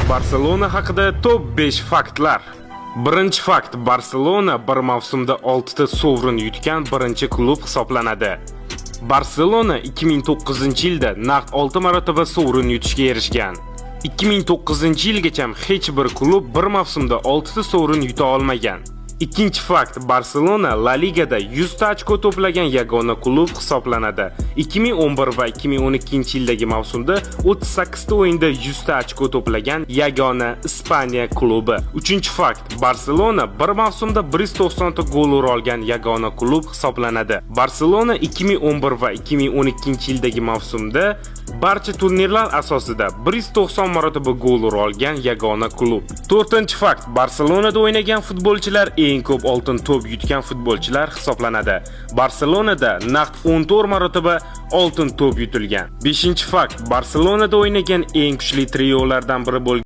Barselona haqida top 5 faktlar. Birinchi fakt: Barselona bir mavsumda 6 ta sovrin yutgan birinchi klub hisoblanadi. Barselona 2009-yilda naqd 6 marotaba sovrin yutishga erishgan. 2009-yilgacha hech bir klub bir mavsumda 6 ta sovrin yuta olmagan. Ikkinchi fakt: Barselona La Ligada 100 ta ochko to'plagan yagona klub hisoblanadi. 2011 va 2012-yildagi mavsumda 38 ta o'yinda 100 ta ochko to'plagan yagona Ispaniya klubi. Uchinchi fakt: Barselona bir mavsumda 190 ta gol ura olgan yagona klub hisoblanadi. Barselona 2011 va 2012-yildagi mavsumda barcha turnirlar asosida 190 marotaba gol ura olgan yagona klub. To'rtinchi fakt: Barselonada o'ynagan futbolchilar eng ko'p oltin to'p yutgan futbolchilar hisoblanadi. Barselonada naqd 14 marotaba oltin to'p yutilgan. 5-fakt: Barselonada o'ynagan eng kuchli triolardan biri bo'lgan